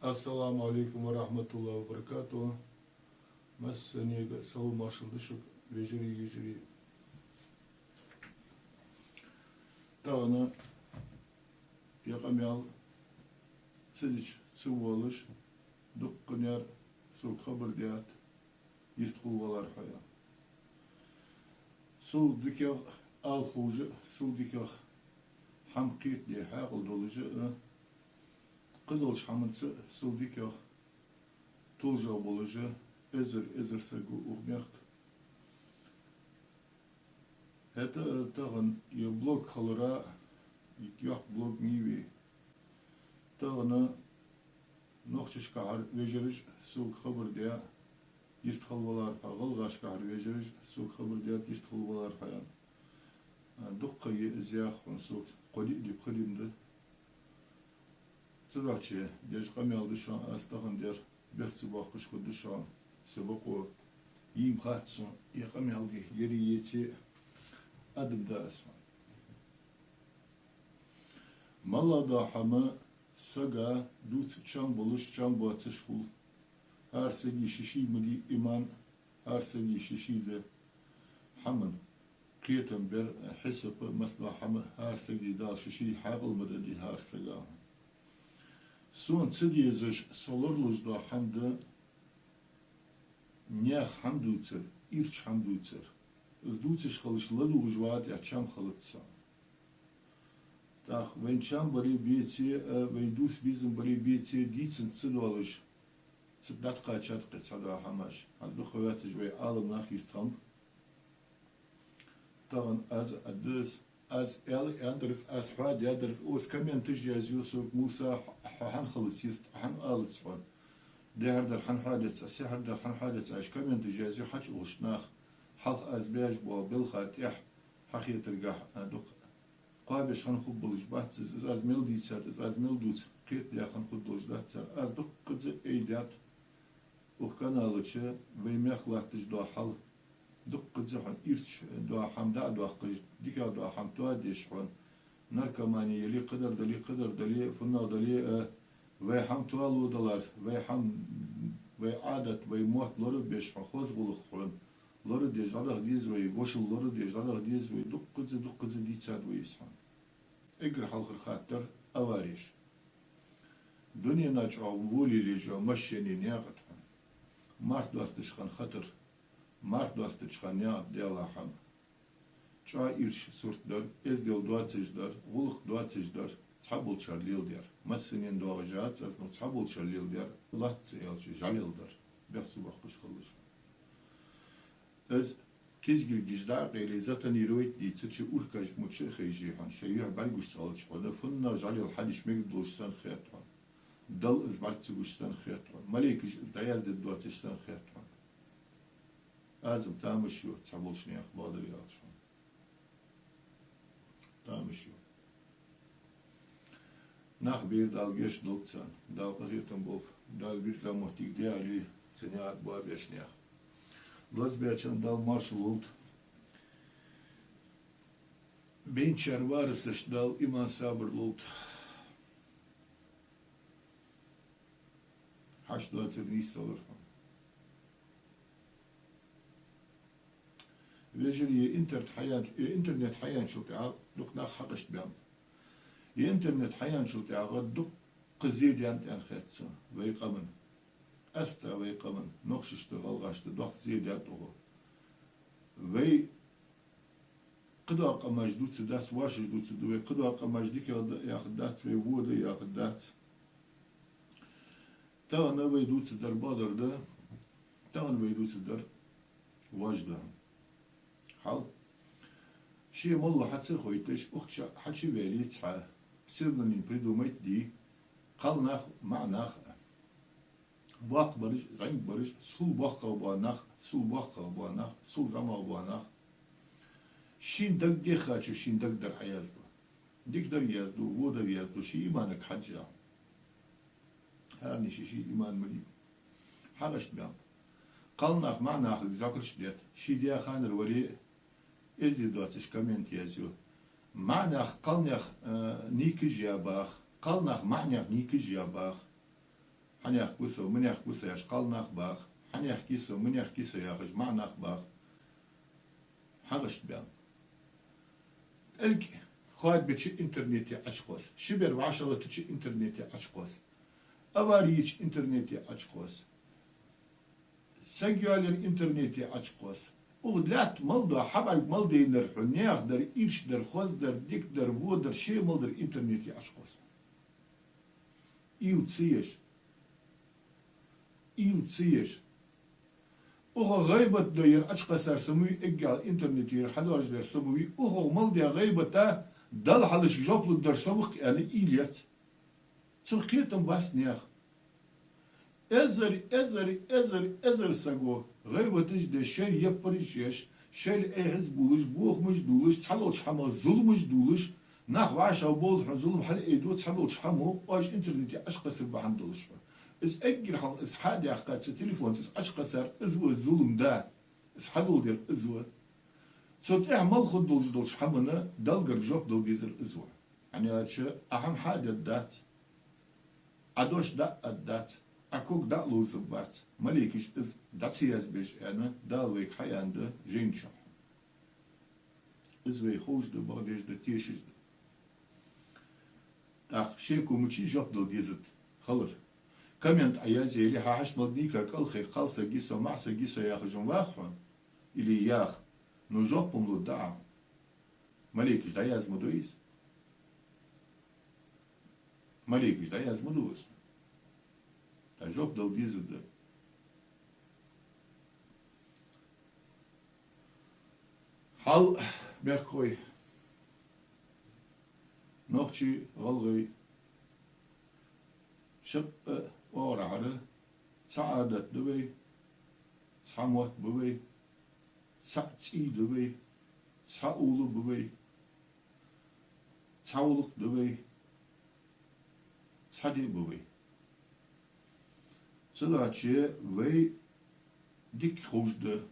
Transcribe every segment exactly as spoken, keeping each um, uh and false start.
Ассаламу Ӏалайкум ва рахьматуллахӀи ва баракатухӀ. Массанега салам-моаршал да шуга, вежарий, йижарий. Тахан ер къамаьл ца дича ца воалаш, дуккханера сога хабар даьд, йистхила валар хьо, аьнна. Сел дикагӀа ала ховш а, сел дикагӀа хӀама кхетаде хьаькъал долаш а, кхыдолча хӀаманца сел дикагӀа толжагӀа болаш а эзар-эзар саг ва укх мехка. ХӀаьта а тахан ер блог хилара, йоккха блог ма йий. Тахан нохчашкахьара вежараш сога хабар даьд, йистхила валар хьо, гӀалгӀашкахьара вежараш сога хабар даьд, йистхила валар хьо, аьнна. А, дукха ха я из яха хьона сога, кхо-диъ ди пхи дийнахьа да. Цудухьа деш къамаьл да шоана аз тахан дер, бехк ца боаккхаш хургда шоана, са бокъо йий-м хац сона, ер къамаьл де, ер е-м еце а, адам да аз хьона. МалагӀа дола хӀама сага дувца чам болаш, чам боацаш хул. ХӀара сага ший-ший ма дий иман, хӀара сага ший-ший да хӀаман кхетам, бер, хьисап, массадола хӀама хӀара сага, Дала ший-ший хьаькъал ма дадий хӀара сага. Сона ца дезаш, со лоралуш дола хӀама да наьха хӀама дувцар, ирча хӀама дувцар. Из дувцаш хилча ладувгӀаш вагӀа тӀехьа чам хилац сона. ТӀаккха вайна чам бале а, беце а, вай дувца безам бале а, беце а, дийцанза ца доалаш, цу тӀа дӀатӀакхачад-кх цхьадола хӀамаш. ХӀанз дукха ха йоацаш вай Ӏаламнах йистхиннаб. Тахан аз а дувц, аз аьнна а аьннадар из, аз хьоа даьдар из, укхаза комменташ язъю сога: Муса, хьо хӀана хилац йист, хӀана алац хьона? Дехьардар хӀана хьоадеций, сехьардар хӀана хьоадеций, аьнна комменташ язъю хьачуухача наха. Хьалха аз беш бола белха тӀехьа хьахетаргахьа, а, дукха кхоабеш хинна хургболаш бац из, из аз мел дийцад, из аз мел дувц кхетадаь хинна хургдолаш дац цар. Аз дуккхаза айдаьд укх канала чу вай мехка латташ дола хьал, дуккхаза хьона ирча дола хӀама дӀа а доаккхаш, дикагӀа дола хӀама тоадеш хьона, наркомани яле, кхыдар дале, кхыдар дале, фуннагӀа дале а, вай хӀама тоалу далар, вай хӀама, вай Ӏадат, вай мотт лорабеш хьона, хоза гӀулакх хьона лорадеш дӀадаха деза вай, вошал лорадеш дӀадаха деза вай, дуккхаза, дуккхаза дийцад вай из хьона. Эггара хьалхара хаттар авареш. Дунен чу чӀоагӀа волалуш йола машене наькъа тӀа хьона. Марха досташ хинна хатар, марха досташ хинна наькъа тӀа даьла хӀама. ЧӀоагӀа ирча сурт дар, эздел доацаш дар, гӀулакх доацаш дар цхьаболчар леладаьр. Массанена доагӀаш яц аз, но цхьаболчар леладаьр, лаьца аьлча, жӀалел дар, бехк ца боаккхаш хилалаш. Из кизгилгаш дӀа а къайле, затонировать дийцача, уркаш мича а ховше хьона, шоай юхь бӀаргагуш ца хилча хьона, фуннагӀа жӀалел хьадича мегаш долаш санна хет хьона. Далла из бӀарга ца гуш санна хет хьона. Малейкаша из дӀаяздеш доацаш санна хет хьона. Аз-м тамаш ю цхьаболча наьха, бакъдар аьлча хьона. Тамаш ю. Нах бер Дала гешт долда царна, Дала къахетам болба, Дала вирза моттиг даь Ӏалий цу наькъа тӀа боабеш наьха. Лазабаьчарна Дала маршал лулда. Бейначар варасашта Дала иман, сабар лулда. Хьашт доацар нийсдалар хьона. Вежарий, интернет хьаяьнна-, э, интернет хьаяьнначул тӀехьагӀа дукха нах хьакъаьстабаьннаб. Э, интернет хьаяьнначул тӀехьагӀа дуккха зе даьннад аьнна хет сона вай къаман. Къаьстта вай къаман, нохчашта, гӀалгӀашта дуккха зе даьд укхо. Вай кхыдола къамаш дувцаргдац, вӀаший дувцаргда вай, кхыдола къамаш дикагӀа да яхаргдац вай, во да яхаргдац. Тахан вай дувцаргдар бакъдар да, тахан вай дувцаргдар вож да. Хьал. Ше моллагӀа хьа ца хойташ, укх чу хьачуваьле цхьа псевдоним придумать де, кхалнах, маӀанах, боккхагӀбараш, зӀамагӀбараш, сел боккхагӀа бола нах, сел боккхагӀа бола нах, сел зӀамагӀа бола нах. Шийна дагадехачо шийна дагадер Ӏояздо. Дикадар яздо, водар яздо, ший иманага хьежжа. ХӀаране ший-ший иман ма дий. Хьакъаьстабаьннаб. Кхалнах маӀанахага зӀамагӀчо детт, ший даь ханара вале а, эздий доацаш коммент язъю. МаӀанах кхалнех, э, нийкаш я бах, кхалнах маӀанех нийкаш я бах. Хьанехк ва со, минехк ва со яхаш кхалнах бах. Хьанехк я со, минехк я со яхаш маӀанах бах. ХьагӀашта баьнна. ТӀелг хоадабича интернете Ӏочукхосс. Ши бер вӀашагӀлеттача интернете Ӏочукхосс. Авари йича интернете Ӏочукхосс. Саг йоалаяр интернете Ӏочукхосс. Укх лаьтта мел дола хьабӀарг мел дайнар хьона, наьха дар, ирча дар, хоза дар, дика дар, во дар, ше мел дар интернете Ӏочукхосс. Уйла ца еш. Уйла ца еш. Укхо гӀайбат дой, ер Ӏочукхессар са ма вий, эггара интернете ер хьадоаржадаьр са ма вий, укхо мел даь гӀайбата Далла хьалхашка жоп лургдар со ва-кх аьнна уйла еш. Цунах кхетам бац наьха. Эзар, эзар, эзар, эзар саго гӀайбаташ деш, шоайла яппараш еш, шоайла эхьаз булаш, бохамаш дулаш, цхьадолча хӀамах зуламаш дулаш, нах вӀашагӀбовла хьона, зулам хьалъайдо, цхьадолча хӀамо оаш интернете Ӏочукхессар бахьан долаш хьона. Из эггара хьалха из хьадаьккха, цу телефонца из Ӏочукхессар из ва, зулам да. Из хьадоладер из ва. Цу тӀехьа мел хургдолаш долча хӀаманна Даллагара жоп дала дезар из ва. ХӀана аьлча, Ӏа хӀама хьадергдац, Ӏа дош дӀааргдац, Ӏа ког дӀаловзаргбац, малейкаша из дӀа ца язбеш аьнна, Дала вайга хьааьннад жайна чу. Из вай ховш да, бакъдеш да, тешаш да. ТӀаккха шеко мичай, жоп дала дезаргда хилар. Коммент Ӏоязъе или, хьа хьашт мел дика, кӀалхе, кхалсаг я со, маӀасаг я со яхаш ма вах хьона, или яха. Ну, жоп-м лургда Ӏа. Малейкаша дӀаяздаь ма дий из. Малейкаша дӀаяздаь ма дий из. ТӀаккха жоп дала дезаргда. Хьал, мехкахой, нохчий, гӀалгӀай, шаккъе оагӀорахьара цхьа Ӏадат да вай, цхьа мотт ба вай, цхьа цӀий да вай, цхьа уйла ба вай, цхьа гӀулакх да вай, цхьа ди ба вай. Цудухьа вай дика ховш да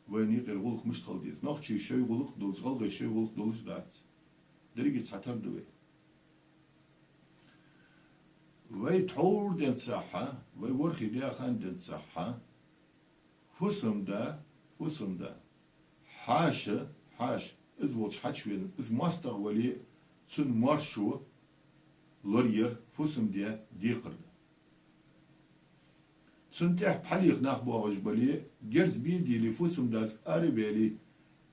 вайна юкъера гӀулакх мишта хила деза. Нохчий шоай гӀулакх долаш, гӀалгӀай шоай гӀулакх долаш дац. Деррига цхьатарра да вай. Вай тхьовра денз цахьа, вай ворхӀе даь хана денз цахьа, фусам-да, фусам-да, хьаьша, хьаьша, из волча хьачувена, из моастагӀа вале, цун моаршо лораяр фусам-даь декхар да. Цунна тӀехьа пхьалех нах боагӀаш бале, герз бе а дийле, фусам-дас ара а ваьле,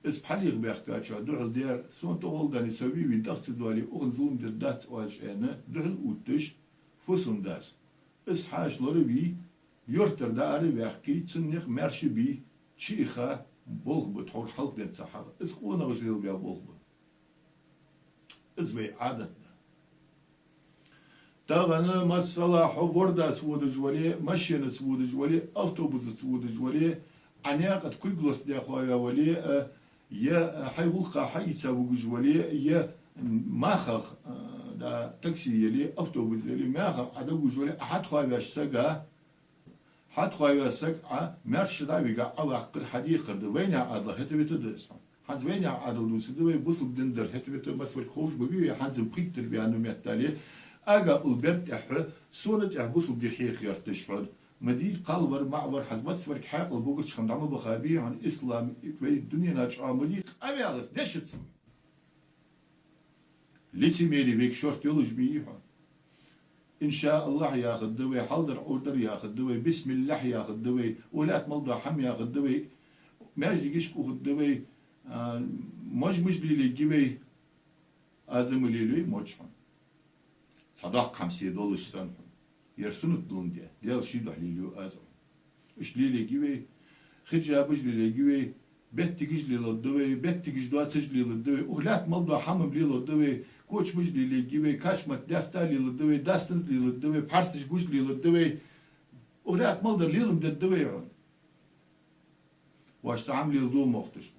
из пхьалех баьхкачоа духьал дер, сона тӀагӀолла дале, со ве а вийна тӀаккха ца доале, укхунна зулам дергдац оаш аьнна, духьал увтташ, фусам-дас. Из хьаьша лора а вий, юртара дӀаара а ваьккхе, цунна никъ маьрша а бе, чу а иха болх ба тхьовра хьалха денз цахьа. Из къонахаша лелабаь болх ба. Из вай Ӏадат да. Тахан, масала, хьо вордаца водаш вале, машенаца водаш вале, автобусаца водаш вале, Ӏа наькъа тӀа кулг лоацдаь хоаваь вале, а, е, а, хьай гӀулакха хьаийца вугаш вале, е, м, махах, а, да, такси яле, автобус яле, махах Ӏа дагавугаш вале, Ӏа хьатӀахоаваьча сага, хьатӀахоаваь саг Ӏа маьрша дӀавига Ӏа ваккхар хьа декхар да. Вайнаьха Ӏадал хӀета-вета да из хьона. ХӀанз вайнаьха Ӏадал дувцаргда вай, бусалба дин дар хӀета-вета, массаварг ховш ма бий вай, хӀанз-м пхийтта дар баьнна метта дале. Ага ул бер тӀехьа, сона тӀехьа бусалба ди хьеха гӀерташ хьона. Ма дий, кхалвар, маӀавар, хӀанз массаварг хьаькъал бугача хана дӀа ма баха бий хьона, ислам вай дунена чӀоагӀа ма дий, къамаьлаца, дешаца. Лицемерие вайга шортта йолаш ма йий хьона. «Иншааллахь» яхаргда вай, хьалдар-Ӏурдар яхаргда вай, бисмиллахь яхаргда вай, улаьт мел дола хӀама яхаргда вай, маьждигашка ухаргда вай, а, маж-маж лелаергья вай, аз-м лелаю маж хьона. Цхьа доккха хӀама се долаш санна хьона. Ер суннат доландаь, Даьла ший духьа лелаю аз-м. Иштта лелаергья вай, хиджабаш лелаергья вай, беттигаш леларгда вай, беттигаш доацаш леларгда вай, укх лаьтта мел дола хӀама-м леларгда вай, кочамаш лелаергья вай, качмат даьста леларгда вай, даьстанза леларгда вай, пхьарсаш гуш леларгда вай, укх лаьтта мел дар лелам дергда вай хьона. Вай цхьа хӀама леладу мохташ.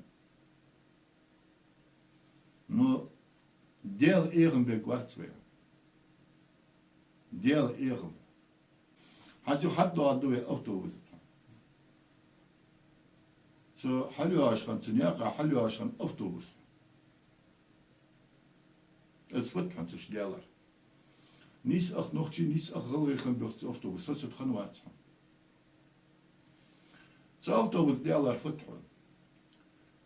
Но Даьла эгӀам бергвац вай. Даьла эгӀам. ХӀанз юха хьатӀадоагӀаргда вай автобуса. Цу хьалйоагӀача хана, цу наькъа хьалйоагӀача хана автобус. Из фуд хьона цу чу даьлар? Нийсса ах нохчий, нийсса ах гӀалгӀай хиннаб йоах цу автобуса, со цу тӀа хиннавац хьона. Цу автобуса даьлар фуд хьона?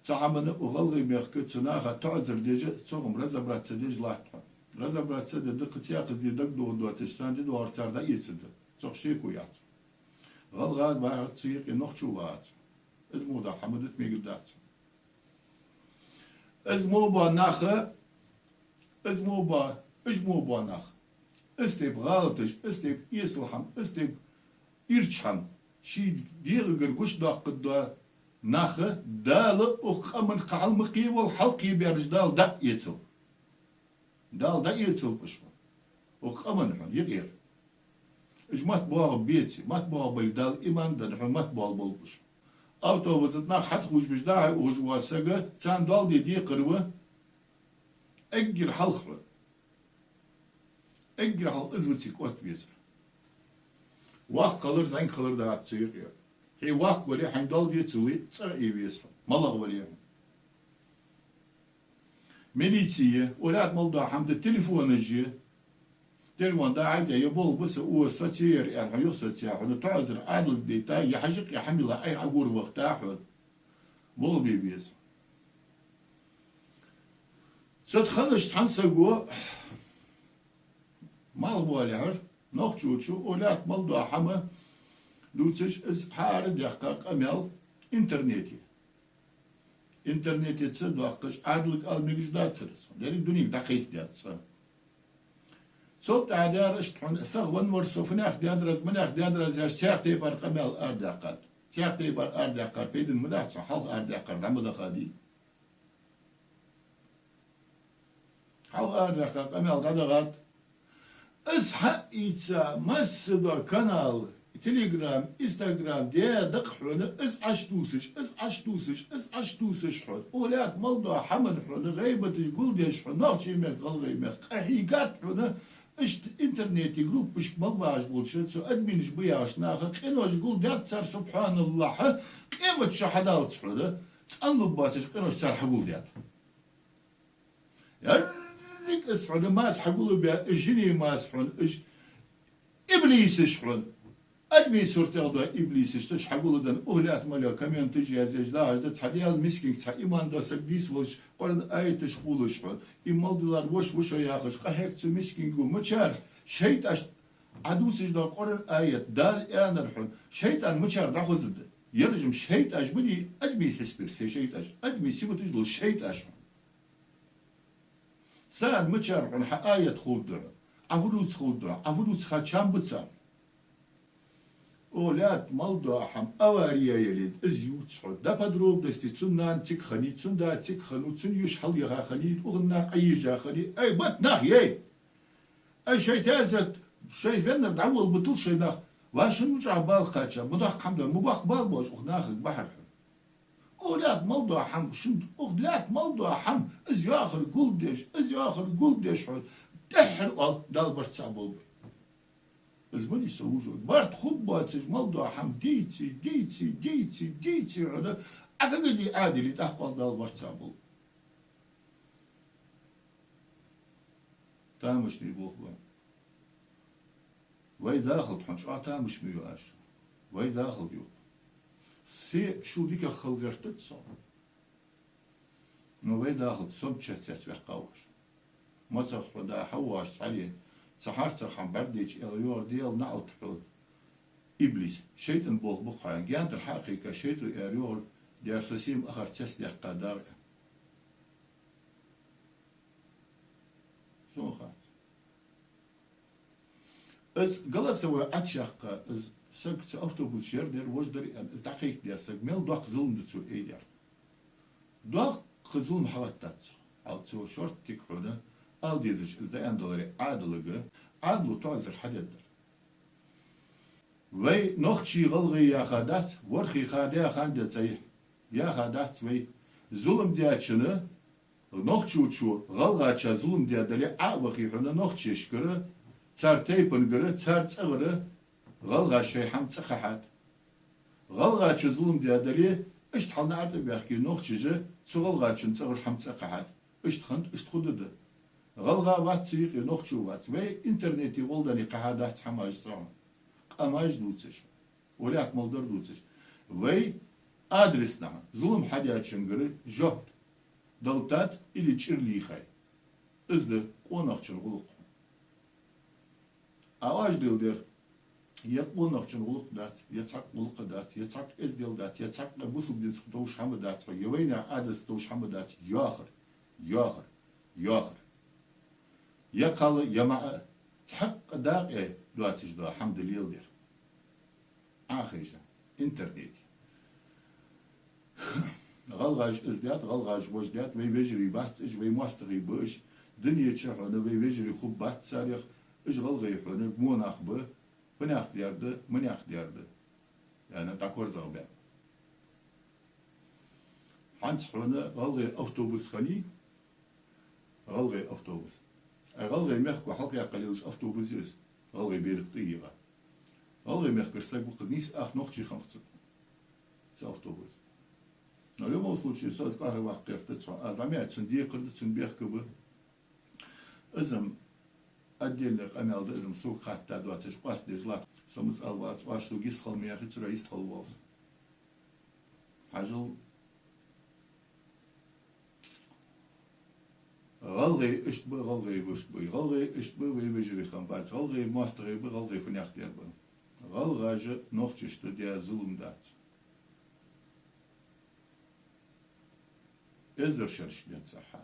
Цу хӀаманна укх гӀалгӀай мехка цу наха тоӀазар деш, цох-м разобраться деш латт хьона. Разобраться де даккха цхьаккха де дагадоагӀа доацаш, царна де доагӀар цар дӀаэцаргда. Цох шеко яц. ГӀалгӀа вагӀац цу юкъе, нохчо вагӀац. Из мо дола хӀама дита мегаш дац. Из мо бола нах, из мо бола, уж мо бола нах, из тайпа гӀалаташ, из тайпа эсала хӀама, из тайпа ирча хӀама ший дегӀагара гучадоаккхаргдола нах Дала укх къаман кхы хьалха ма кхебалла, хьалкхебаьраш Дала дӀа а эцалба. Дала дӀаэцалба уж хьона. Укх къаман хьона юкъера. Уж мотт боагӀа беце, мотт боагӀа бале, Дала иман денна хьона, мотт боагӀа болба уж. Автобуса тӀа нах хьатӀахьежабеш дӀа-хьа ухаш вола саг, царна доал де декхар ва, эггара хьалха хьона. Эггара хьалха из ва цига отта везар. Воккха хилар, зӀамига хилар дац цу юкъера. Хьо воккха вале, хьайна доал децале, цӀагӀа Ӏе веза хьо, малагӀа вале хьо. Милици я, укх лаьтта мел дола хӀама да, телефонаш я. Телефон дӀа-хьа тӀа я болх ба са, укхаза соцаяр аьнна, хьо юха соцаяь хьона, тоӀазар Ӏаьдалга дайта, е хьажа, е хӀама йилла Ӏайха Ӏогора вахийта хьона. Болх бе беза. Цу тӀа хиннача цхьан саго малхбоалехьар, нохчочо укх лаьтта мел дола хӀама дувцаш, из хьаарадаьккха къамаьл интернете. Интернетаца доаккхаш, Ӏаьдалга ала мегаш дацар из. Деррига дуненга дӀакхайкадаьд цӀа. Цул тӀехьа даьр иштта хьона, саг венна вар со, фуннагӀа даьдар аз, миннагӀа даьдар аз яхаш, цхьаькха тайпара къамаьл арадаьккхад. Цхьаькха тайпара арадаьккхар пайдана ма дац хьона, хьалха арадаьккхар дӀа ма дахадий. Хьалха арадаьккха къамаьл дӀадахад. Из хьаийца, массадола канал, Telegram, Instagram, де дакъа хьона, из Ӏочудувцаш, из Ӏочудувцаш, из Ӏочудувцаш хьона. Укх лаьтта мел дола хӀаман хьона, гӀийбаташ гулдеш хьона, нохчий мехка, гӀалгӀай мехка къахьийгад хьона, иштта интернете группашка мел багӀаш болча, цу админаш ба яхача наха къинош гулдаьд цар, субхьаналлахӀ, къематди хьадаллалца хьона, цӀенлургбоацаш къинош цар хьагулдаьд. Еррига из хьона маза хьагулбаь, из жиний маза хьона, из иблисаш хьона. Адамий суртах дола иблисаш цу чу хьагулденна, укх лаьтта мел йола комменташ язъеш, дагӀаш да, цхьа Даьла мискинга, цхьа иман дола саг дийца волаш, Къуръан аяташ хулаш хьона. Из мел диллар воша ва шо яхаш, къахьег цу мискинго, мичара шайтӀаш Ӏодувцаш дола Къуръан аят, Дала аьннар хьона, шайтӀан мичара дӀахозаргда? Ераш-м шайтӀаш ма дий, адамий хьисапера са шайтӀаш, адамий сифаташ дола шайтӀаш хьона. Царна мичара хьона хьа аят ховргда, Ӏа фуд ховргда, Ӏа фуд ха чам ба царна. Укх лаьтта мел дола хӀама авари яле а, из ювц хьона. До подробностей цун нана цига хиннай, цун да цига хиннав, цун йиша хьалъяха хиннай, укхан нана Ӏоежа хиннай. Ай, бат нах, ей! Ай, шоай тезет, шоай веннар дӀаволла бутал шоай нах. Ва шун мичахьа бала кхаьча, ма доккха хӀама да, ма боккха бала болаш укх нахага бахьар хьона. Укх лаьтта мел дола хӀама, шун, укх лаьтта мел дола хӀама, из яхар гулдеш, из яхар гулдеш хьона, тӀеххьара оал, Дала барт цхьа болба. Из ма дий со вужу. Барт хургбоацаш мел дола хӀама дийце, дийце, дийце, дийце хьона, Ӏа кагадий Ӏадилий, тӀаккха оал, Дала барт цхьа болба. Тамашийна болх ба. Вай дахалда хьона, чӀоагӀа тамаш ма ю аз. Вай дахалда, йоах. Се шул дикагӀа хила гӀертац сона. Но вай дахалда, со-м чу цецваьккхав аз. Мацах хьо да хьавоагӀаш цхьале, цхьа харцахьа хӀама бӀаргадайча, аьлар йоахар: Даьла наӀалт хьона, иблис, шайтӀан болх ба-кх хьа. Гаьнара хьа а кхайка, шайтӀо аьлар йоахар: дера, со се-м ахар цецдаьккха дагӀа. Сона хац. Из голосовой Ӏочуяккха, из саг цу автобуса чу яр, дера, вож дар аьнна, из дӀакхайкадаь саг, мел доккха зулам да цо айдаьр. Доккха зулам хьалаттац цо. Хьал цо шорттига хьона ала дезаш, из дӀааьнна даларе Ӏадалага, Ӏадало тоазар хьадергдар. Вай нохчий-гӀалгӀай яха дац, ворхӀе ха даь, хан даь цӀай яха дац вай. Зулам даьчунна, нохчочо гӀалгӀача зулам даь дале, Ӏо а вахе хьона нохчашкара, цар тайпангара, цар цӀагӀара гӀалгӀаша шоай хӀама цӀа кхахьад. ГӀалгӀачо зулам даь дале, иштта хьал наӀар тӀабаьхке нохчаша цу гӀалгӀачун цӀагӀара хӀама цӀа кхахьад. Иштта хиннад, иштта хургда. ГӀалгӀа вац цу юкъе, нохчо вац. Вай интернете гӀолла дӀа-хьа дац хӀамаш цхьа, къамаш дувцаш, улаьт мел дар дувцаш. Вай адресна зулам хьадаьчунгара жоп далтад или чӀир лийхай. Из да къонахчун гӀулакх. Ӏа оаш дилдер, е къонахчун гӀулакх дац, е цхьаккха гӀулакх дац, е цхьаккха эздел дац, е цхьаккха бусалба динца довш хӀама дац, е вайнаьха Ӏадатаца довш хӀама дац, йоахар, йоахар, йоахар. Е кхалла, е маӀа, цхьаккха дакъа доацаш дола хӀама да леладер. Ӏа хьежа, интернете. ГӀалгӀаша из даьд, гӀалгӀаша вож даьд, вай вежарий бац уж, вай моастагӀий ба уж, дунен чу хьона вай вежарий хургбац царех, уж гӀалгӀай хьона во нах ба, фу наьха дер да, маьнех дер да, аьнна, дӀакхоачаш баьб. ХӀанз хьона гӀалгӀай автобус хиннай, гӀалгӀай автобус. Ай гӀалгӀай мехка хьалхаяьккха лелаш автобус я из, гӀалгӀай берах тӀайийгӀа. ГӀалгӀай мехкара саг ва-кх из, нийсса ах нохчий хиннаб цу, цу автобусе. Но в любом случае, со из къахьегаш ваха гӀертац хьона, аз зӀамига цун декхар да, цун бехк ба. Из-м отдельный къамаьл да, из-м сога хатта доацаш къоастадеш латт. Со мишта ала вац, оаш сога йистхила ма яхий, цура йистхила воал со. Хьажал, гӀалгӀай иштта ба, гӀалгӀай вешта ба, гӀалгӀай иштта ба, вай вежарий хиннабац, гӀалгӀай моастагӀий ба, гӀалгӀай фу наьха дер ба. ГӀалгӀаша нохчашта даь зулам дац. Эзар шераш денз цхьа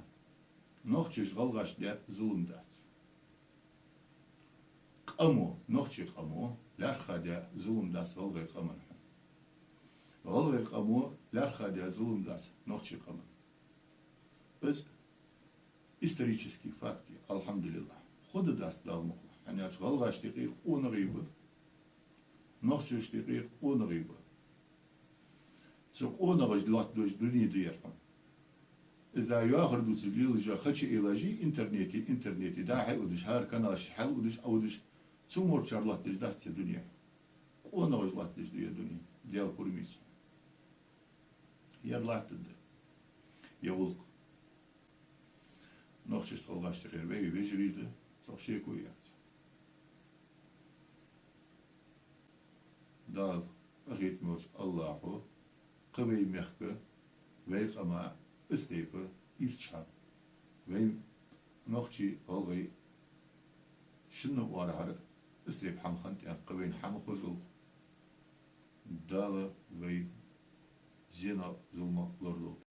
нохчаша гӀалгӀашта даь зулам дац. Къамо, нохчий къамо лаьрхӀа даь зулам дац гӀалгӀай къаманна. ГӀалгӀай къамо лаьрхӀа даь зулам дац нохчий къаманна. Из исторический факт я, алхьамдулиллахь. Худа дац, Дала мукъалахь. ХӀана аьлча гӀалгӀашта юкъе къонахий ба, нохчашта юкъе къонахий ба. Цу къонахаша лоаттадеш дуне да ер хьона. Из йоахар дувцаш лелаш йола хача элажи интернете, интернете дӀа-хьа удаш, хӀара каналашка хьал удаш, Ӏа удаш, цу морчар лоаттадеш дац цу дунен. Къонахаша лоаттадеш да ер дуне, Даьла пурамца. Ер латтаргда, ер гӀулакх. Нохчашта гӀалгӀашта юкъера вай вежарий да, цох шеко яц. Дала къахетаме волча АллахӀа кхы вай мехка, вай къаман из тайпа ирча хӀама, вай нохчий, гӀалгӀай шинна оарахьара из тайпа хӀама хиннад аьнна, кхы вайна хӀама хозал. Дала вай зенах, зуламах лорадолда.